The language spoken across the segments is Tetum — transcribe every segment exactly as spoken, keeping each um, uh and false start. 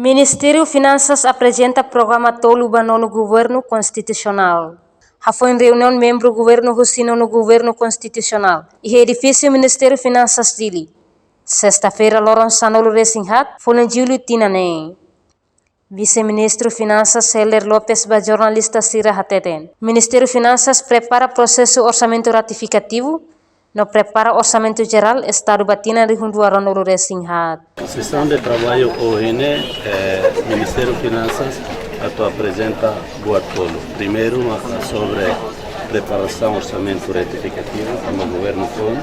Ministériu Finansas aprezenta programa tolu ba nonu Governu Konstitusionál. Hafoin reuniaun membru governu husi nonu Governu Konstitusionál iha edifísiu Ministériu Finansas Dili, sesta-feira loron sanulu-resin-haat, fulan Jullu tinan ne'e. Vise-Ministru Finansas Helder Lopes ba jornalista sira hateten, Ministériu Finansas prepara prosesu orsamentu retifikativu no prepara Orsamentu Jerál Estadu ba tinan rihun rua ruanulu-resin-haat. Sesaun de traballu ohin ne'e, eh, Ministériu Finansas atu aprezenta buat tolu. Primeiru, maka sobre preparasaun orsamentu retifikativu, tanba governu foun,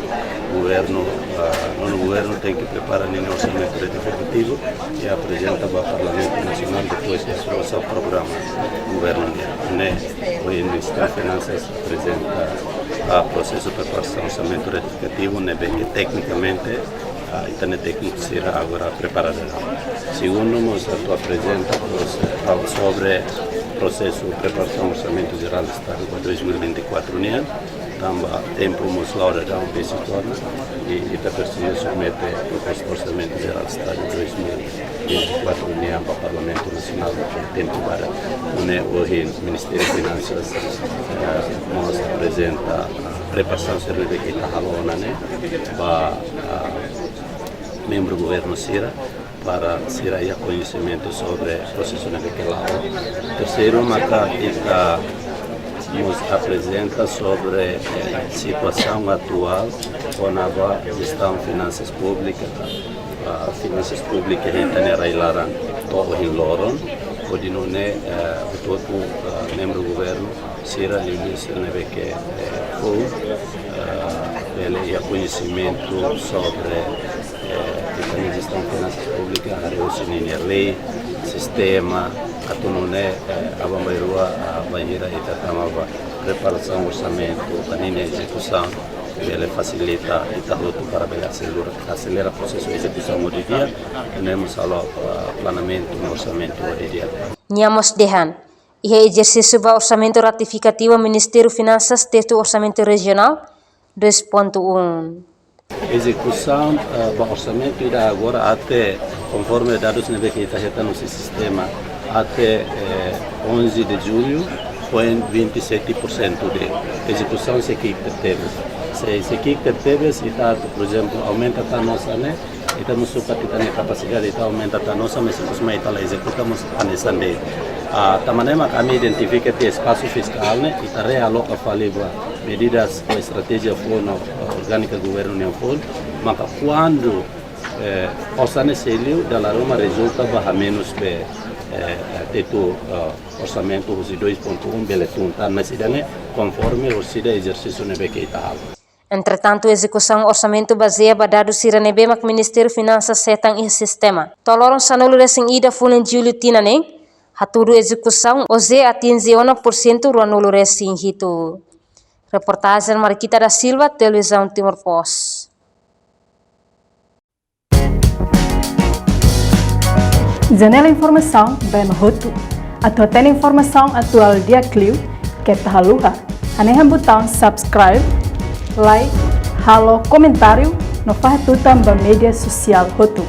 governu, ah, nonu governu tenke prepara ninia orsamentu retifikativu i aprezenta ba Parlamentu Nasionál, depois de aprova programa governu nian. Ne'e, ohin Ministériu Finansas aprezenta, ah, prosesu preparasaun orsamentu retifikativu, ne'ebé ke teknikamente, ah, ita-nia tékniku sira agora prepara. Segundu, mós atu aprezenta prose-, ah, sobre prosesu preparasaun Orsamentu Jerál Estadu ba dois mil e vinte e quatro nian, tanba tempu mós la'o daudaun besi torna, i ita presiza submete proposta Orsamentu Jerál Estadu dois mil e vinte e quatro nian ba Parlamentu Nasionál, tempu badak. Nune'e ohin Ministériu Finansas, eh, mós aprezenta preparasaun sira ne'ebé ke ita halo ona ne'e ba, ah, membru governu sira, para sira iha koñesimentu sobre prosesu ne'ebé ke la'o. Terseiru, maka ita mós aprezenta sobre, eh, situasaun atuál kona-ba jestaun finansas públika, ah, finansas públika iha ita-nia rai-laran to'o ohin loron, hodi nune'e, eh, hotu-hotu, ah, membru governu sira, liuliu sira ne'ebé ke, eh, foun, eh, bele iha koñesimentu sobre, eh, ita-nia jestaun finansas públika, haree husi ninia lei, sistema, atu nune'e, eh, aban-bainrua, ah, bainhira ita tama ba preparasaun orsamentu, ba ninia ezekusaun, bele fasilita ita hotu para bele aselera, aselera prosesu ezekusaun ho di'ak, nune'e mós halo, ah, planeamentu no orsamentu ho di'ak. Nia mós dehan, iha ezersísiu ba orsamentu retifikativu Ministériu Finansas tetu Orsamentu Rejionál dois ponto um. Ezekusaun, eh, ba orsamentu ida agora até, konforme dadus ne'ebé ke ita hetan husi sistema, até, eh, onze de julho, foin vinte e sete por cento de ezekusaun sei ki'ik tebetebes. Se, sei ki'ik tebetebes, ita, por ezemplu, aumenta tan osan ne'e, ita mós sukat ita-nia kapasidade, ita aumenta tan osan, mas depois mai ita la ezekuta mós hanesan de'it. Ah, tanba ne'e mak ami identifika tiha espasu fiskál ne'e, ita realoka fali ba medidas ou estratéjia foun, ah, orgánika governu nian foun, maka kuandu, eh, osan ne'e sei liu, dala ruma rezulta ba hamenus be, eh, tetu, ah, orsamentu husi dois ponto um bele tun tan, mas ida-ne'e konforme orsida ezersísiu ne'ebé ke ita halo. Entretantu, ezekusaun orsamentu bazeia ba dadus sira ne'ebé mak Ministériu Finansas hetan iha sistema. To'o loron sanulu-resin-ida fulan Jullu tinan ne'e, hatudu ezekusaun ou sei atinje ona pursentu ruanulu-resin-hitu. Reportajen Marquita da Silva, Televizaun Timor Post. Janela informasaun ba ema hotu. Atu hatene informasaun atuál di'ak liu, keta haluha hanehan butaun subscribe, like, halo komentáriu no fahe tutan ba média sosiál hotu.